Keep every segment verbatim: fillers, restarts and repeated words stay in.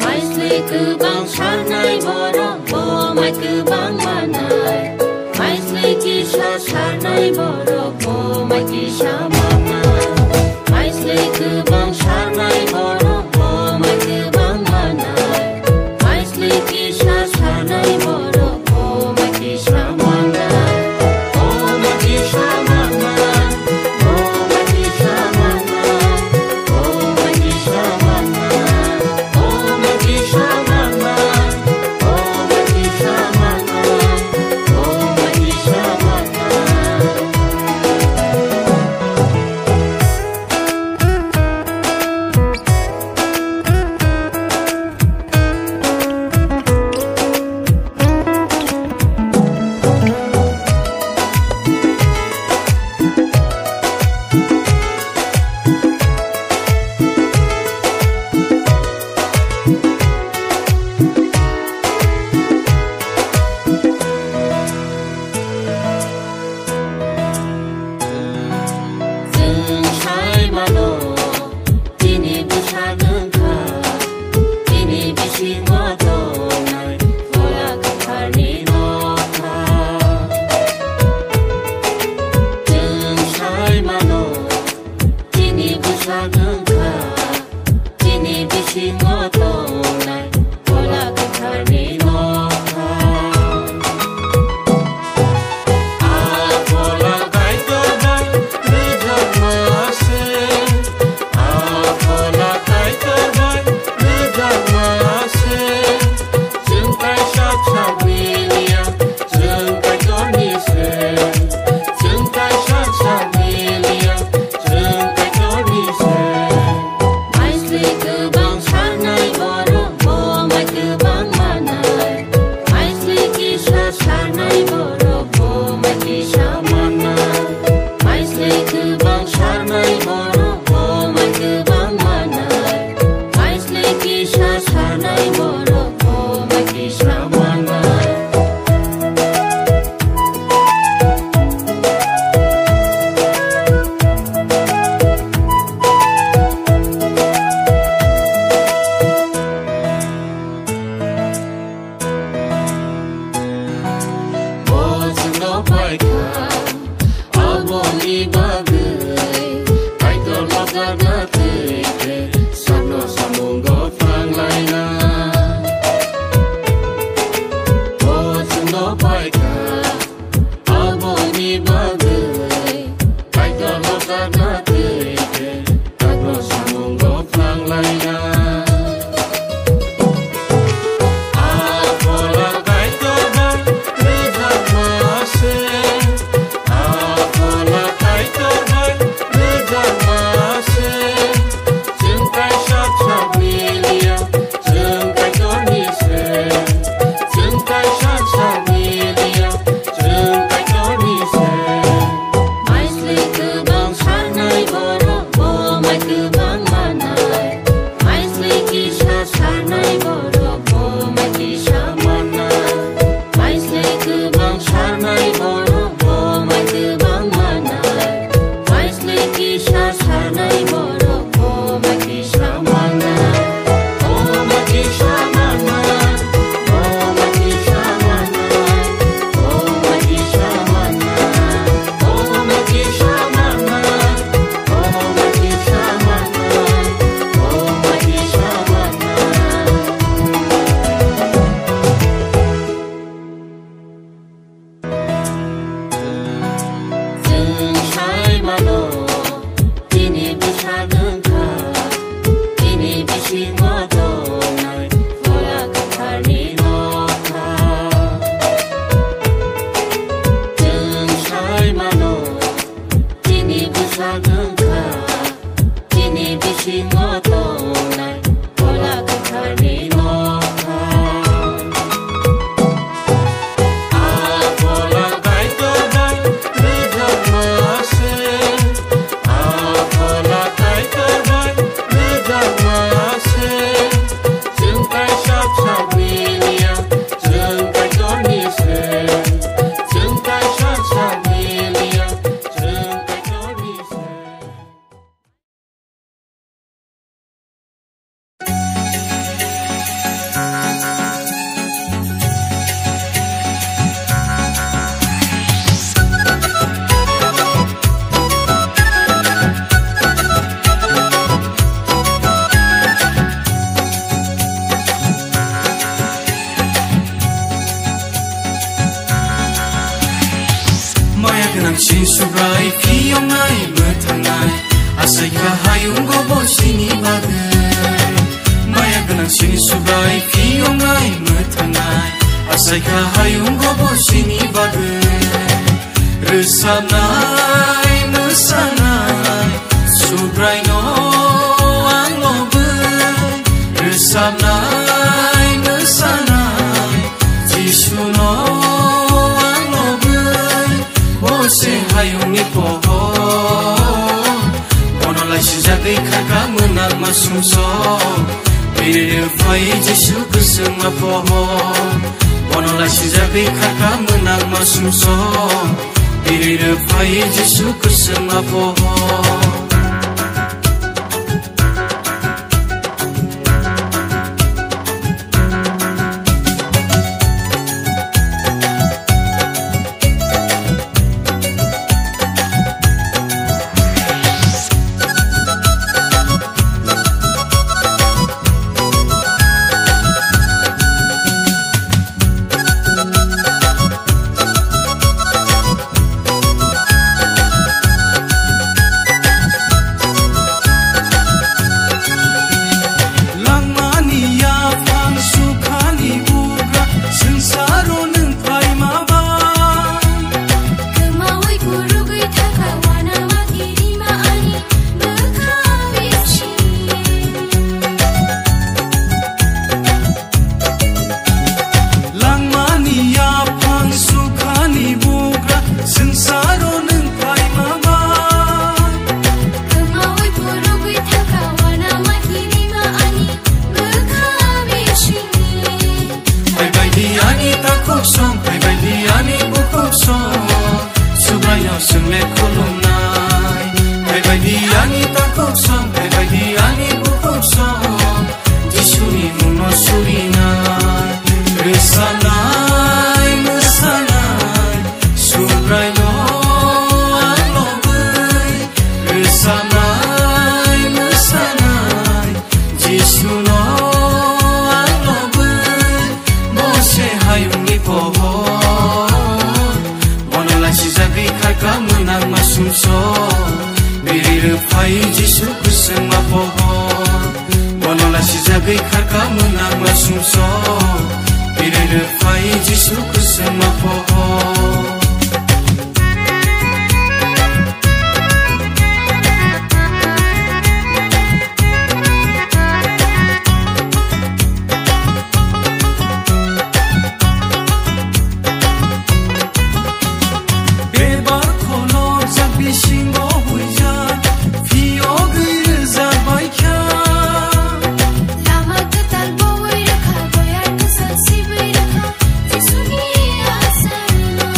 Maisli kwbang sarnai borok bo mai kwbang manai. Maisli kisa sarnai borok bo mai kisa manai. Maisli kwbang sarnai borok bo mai kwbang manai. Maisli kisa sarnai borok bo mai kisa manai. Bo mai kisa manai. Bo mai kisa manai. Chwng sai mano, chini bwswk wngkha, chini bisingo tongnai Phola Kwtharni nokha. Chwng sai mano, chini bwswk wngkha, chini bisingo tongnai Phola Kwtharni nokha. A Phola Kaitor bai rwjakma se, a Phola Kaitor bai rwjakma se. Chwng kaisa sak miliya, chwng Kaitorni se. Chwng kaisa sak miliya, chwng Kaitorni se. Maisli kwbang sarnai borok bo mai kwbang manai. Maisli kisa sarnai borok bo mai kisa manai. Maisli kwbang sarnai borok bo mai kwbang manai. Maisli kisa sarnai borok bo mai kisa manai. Bo chwngno paikha, aboni bagwi Kaitor lojakna twi khe sakno samungo phanglaina. Bo chwngno paikha, aboni bagwi Kaitor lojakna twi khe sakno samungo phanglaina. A Phola Kaitor bai rwjakma se, a Phola Kaitor bai rwjakma se. Chwng kaisa sak miliya, chwng Kaitorni se. Chwng kaisa sak miliya, Gwnang sini Subrai phiyongnai mwthangnai, achaikha hayungo bo sini bagwi. Maya gwnang sini Subrai phiyongnai mwthangnai, achaikha hayungo bo sini bagwi. Rwchapnai, mwsanai, Subraino ang lobwi. Rwchapnai, mwsanai, Jisuno ang lobwi. Bo se hayungni pohor, bono laisijagwi kharka mwnakma sumsok. Bini rwphai Jisu kwchwngma pohor, bono laisijagwi kharka mwnakma sumsok. Bini rwphai Jisu kwchwngma pohor. Langmani yaphang sukhani bugra, swngcharo nwng phaima ba. Kwmawi kurugwi thangkha uanama kirima ani bwkha bisi. Langmani yaphang sukhani bugra, swngcharo nwng phaima ba. Kwmawi phurugwi thangkha uanama kirima ani bwkha bisingni. Phaibaidi ani takhuk song, phaibaidi ani bukhuk song, Subraino swngle khulumnai. Phaibaidi ani takhuk song, phaibaidi ani bukhuk song, Jisuni mungno surinai. Rwchapnai, mwsanai, Subraino ang lobwi. Rwchapnai, mwsanai, Jisuno ang lobwi. Bo se hayungni pohor, bono laisijagwi kharka mwnakma sumsok. Bini rwphai Jisu kwchwngma pohor, bono laisijagwi kharka mwnakma sumsok. Bini rwphai Jisu kwchwngma pohor. Bebak khonok jak bisingo huijak, phiyogwi rwjak bai kha. Lama kwtal bowui rwkha, boyar kwchang sibwi rwkha, Jisuni asarma.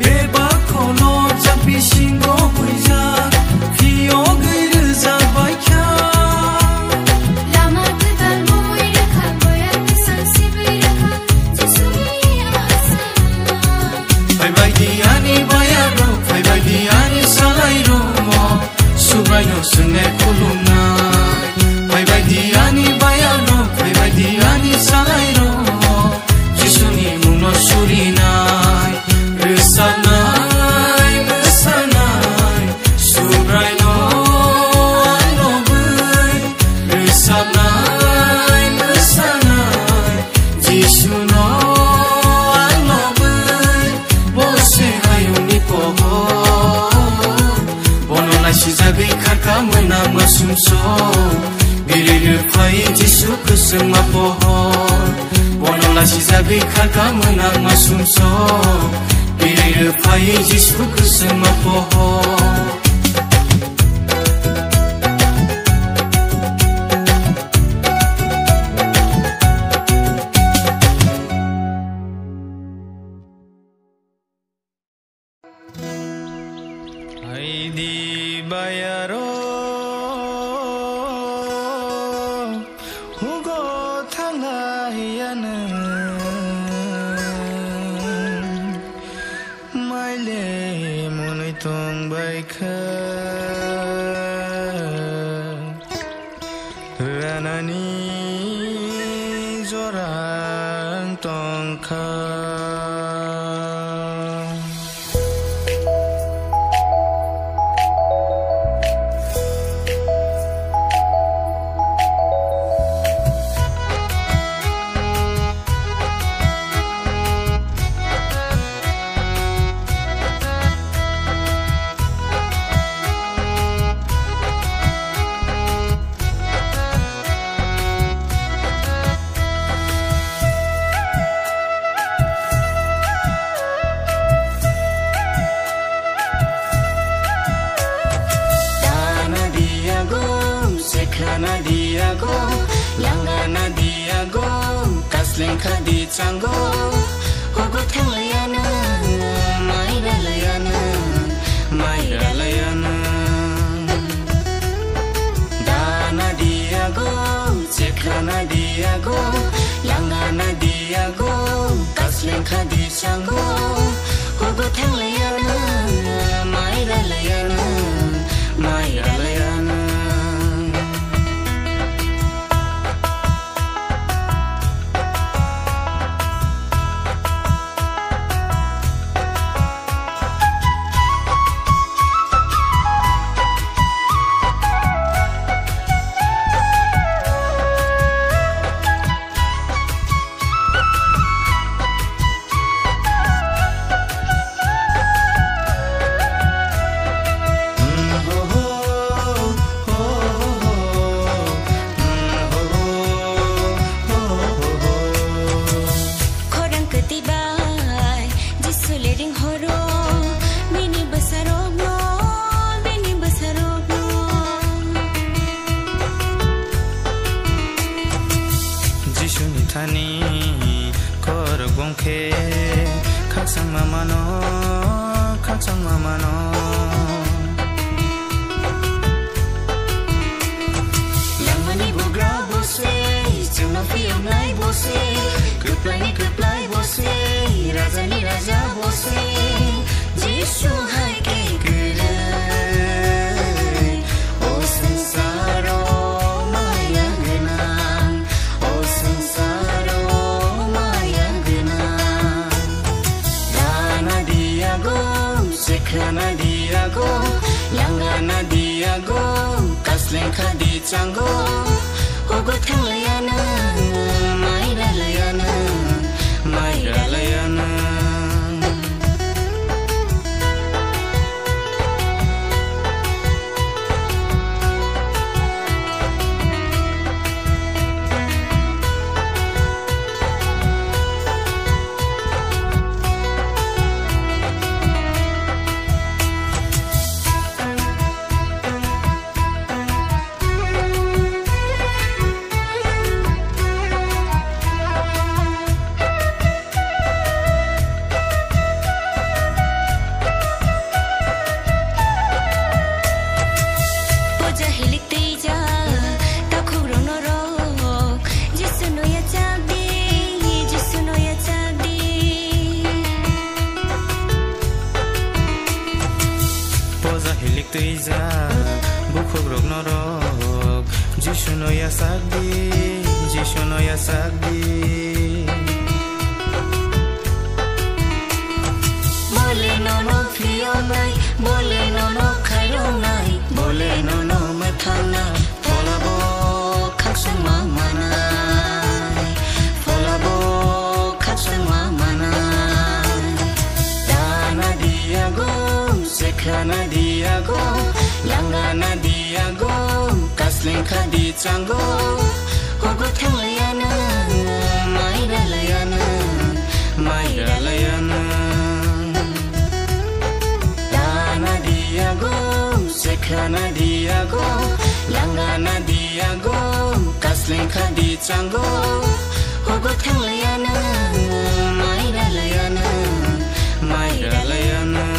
Bebak khonok jak bisingo huijak, phiyogwi rwjak bai kha. Lama kwtal bowui rwkha, boyar kwchang sibwi rwkha, Jisuni asarma. Phaibaidi ani bayarok, phaibaidi ani salairok, Subraino swngle khulumnai. Phaibaidi ani bayarok, phaibaidi ani salairok, Jisuni mungno surinai. Rwchapnai, mwsanai, Subraino ang lobwi. Rwchapnai, mwsanai, Jisuno ang lobwi. Bo se hayungni pohor, bono laisijagwi kharka mwnakma sumsok. Bini rwphai Jisu kwchwngma pohor, bono laisijagwi kharka mwnakma sumsok. Bini rwphai Jisu kwchwngma pohor. Haidi bayaro hugo thangla hiyana maile munui tong baikha. Ranani jorang tongkha. Dana diya gom, sekhana diya gom, langana diya gom, kasleng khadi chango, hogo thanglaiya nang, maira laiya nang, maira laiya nang. Dana diya gom, sekhana diya gom, langana diya gom, kasleng khadi chango, hogo thanglaiya nang, maira laiya nang, maira laiya nang. Khorang kwtwi bai Jisu le ring horo, bini bwsarokno, bini bwsarokno. Jisuni thani khorok bongkhe khakchangma mano, khakchangma mano. Langmani bugra bo se, chwngno phiyoknai bo se, kwplaini kwplai bo se, rajani raja bo se, Jisu hai khe kwrwi. O swngcharo maya gwnang, o swngcharo maya gwnang. Dana diya gom, sekhana diya gom, langana diya gom, kasleng khadi chango, hogo thanglaiya nang, maira laiya nang, maira laiya nang. Poja hilik twijak, takhuk rok norok, Jisu no yachak di, Jisu no yachak di. Poja hilik twijak, bukhukrok norok, Jisuno yachak di, Jisuno yachak di. Bole nono phiyoknai, bole nono khairoknai, bole nono mwthangnai, pholabo khakchangma manai, pholabo khakchangma manai. Dana diya gom, sekhana diya gom, langana diya gom, kasleng khadi chango, hogo thanglaiya nang, maira laiya nang, maira laiya nang. Dana diya gom, sekhana diya gom, langana diya gom, kasleng khadi chango, hogo thanglaiya nang, maira laiya nang, maira laiya nang.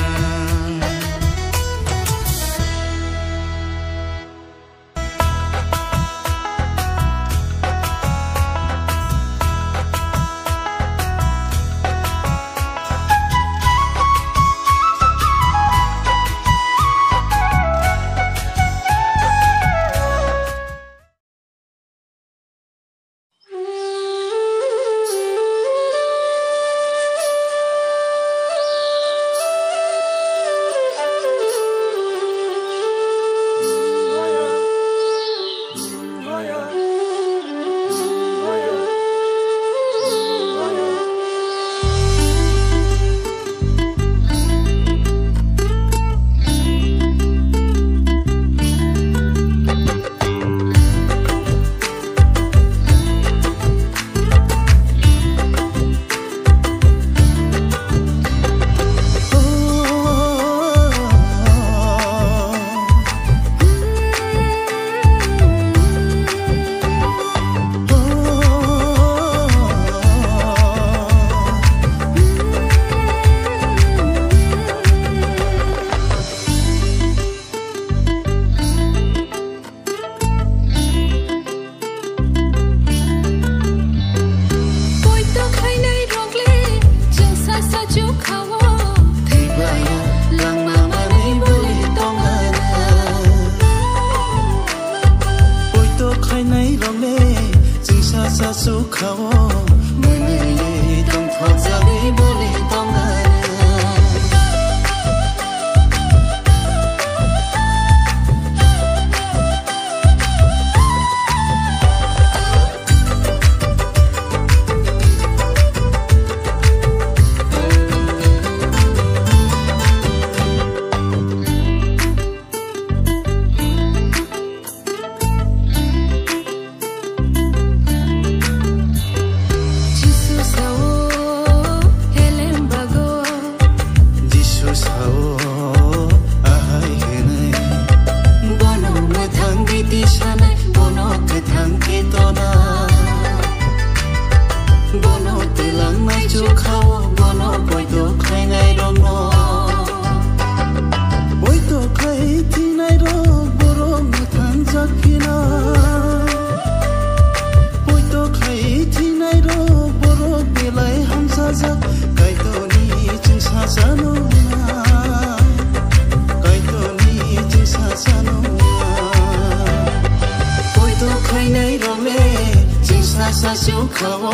Kha-o,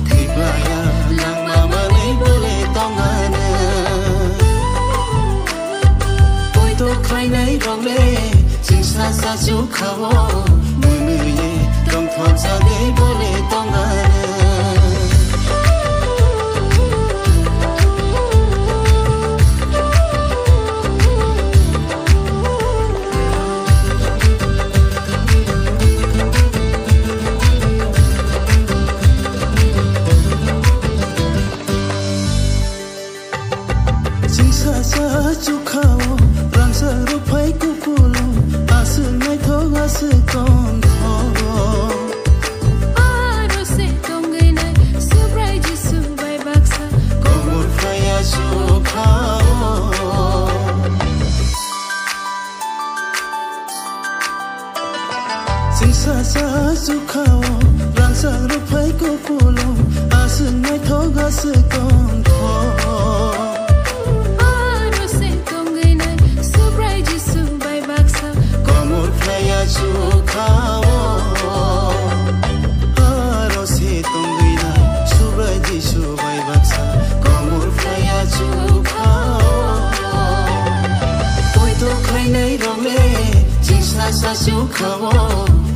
thwiplaiya langma manwi bole tongmani. Poito khlainai rok le, chwngsa sa chukha-o, mwnwi tongthok jagwi bole tongmani. Chwngsa sa chukha-o, rangchak rwphai kupulung, aswk naithok aswk tongthok. Aro se tongwi nai, Subrai Jisu bai baksa, komor phlaiya chukha-o. Chwngsa sa chukha-o, rangchak rwphai kupulung, aswk naithok aswk tongthok. Aro se tongwi nai, Subrai Jisu bai baksa, komor phlaiya chukha-o. Aro se tongwi nai, Subrai Jisu bai baksa, komor phlaiya chukha-o. Poito khlainai rok le, chwngsa sa chukha-o,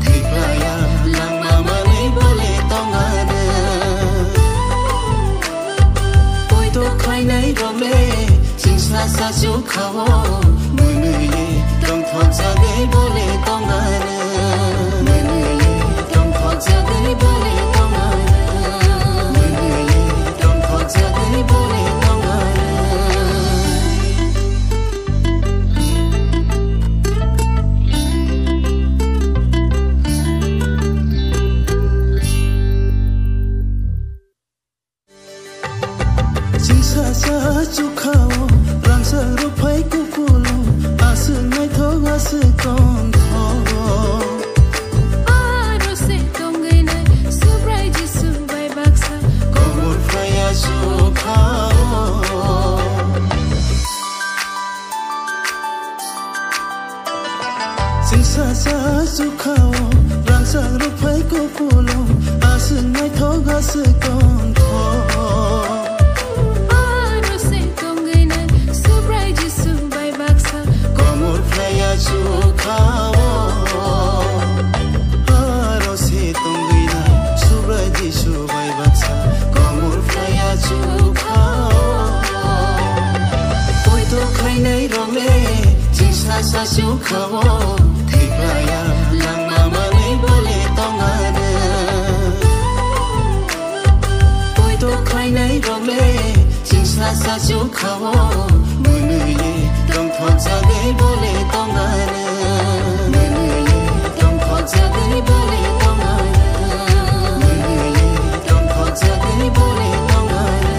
thwiplaiya langma manwi bole tongmani. Poito khlainai rok le, chwngsa sa chukha-o, mwnwi tongthok jagwi bole tongmani. Mwnwi tongthok jagwi bole tongmani. Mwnwi tongthok jagwi bole tongmani. Chwngsa sa chukha-o, rangchak rwphai kupulung, aswk naithok aswk tongthok. Aro se tongwi nai, Subrai Jisu bai baksa, komor phlaiya chukha-o. Chwngsa sa chukha-o, rangchak rwphai kupulung, aswk naithok aswk tongthok. Aro se tongwi nai, Subrai Jisu bai baksa, komor phlaiya chukha-o. Aro se tongwi nai, Subrai Jisu bai baksa, komor phlaiya chukha-o. Poito khlainai rok le, chwngsa sa chukha-o, thwiplaiya langma manwi bole tongmani. Poito khlainai rok le, chwngsa sa chukha-o, mwnwi tongthok jagwi bole tongmani. Mwnwi tongthok jagwi bole tongmani. Mwnwi tongthok jagwi bole tongmani.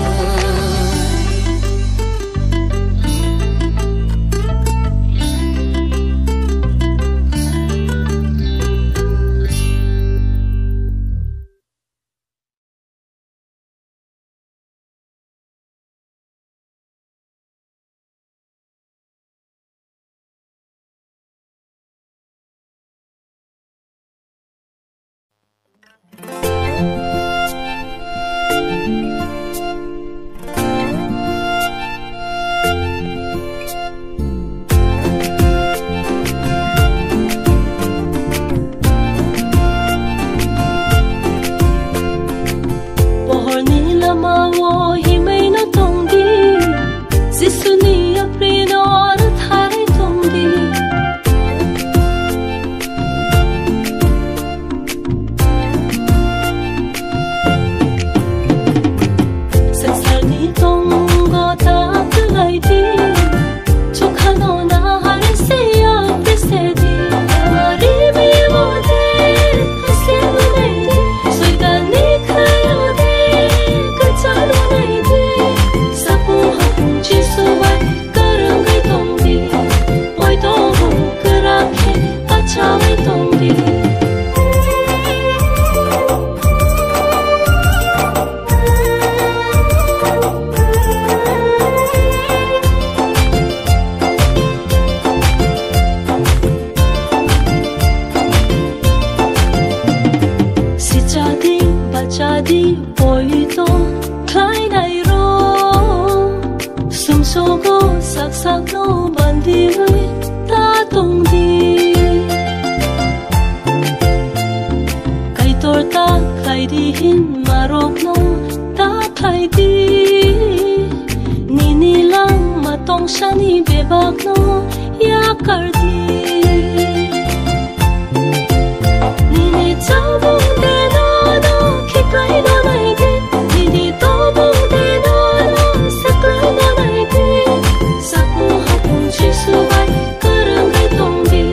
Di poito khlainai rok, sumsogo sak sakno bandiwi ta tongdi. Kaitor ta khlaidi hinmarokno ta khlaidi. Nini langma tongsani bebakno yakardi. Nini chabung deno no khiklaino naidi. Nini tobung deno no saklaino naidi. Sakung hapung Jisu bai kwrwngwi tongdi.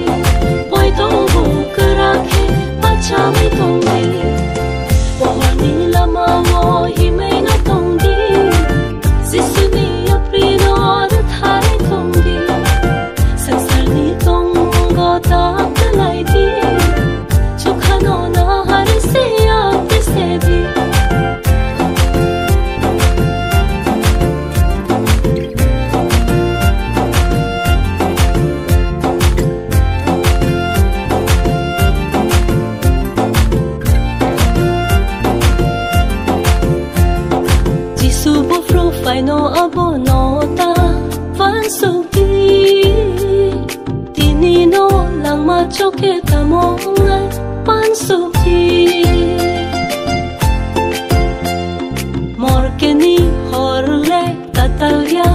Poito bo kwrak khe bachawi tongdi. Pohorni lamao himwi no tongdi. Jisuni yaprino rwtharwi tongdi. Swngcharni tongo ta kwlaidi. Chukhano nahar se yakte sedi. Jisu buphru phaino abono ta wansukdi. Tinino langma chokhe tamo wngnai wansukdi. Morkeni horle tatalya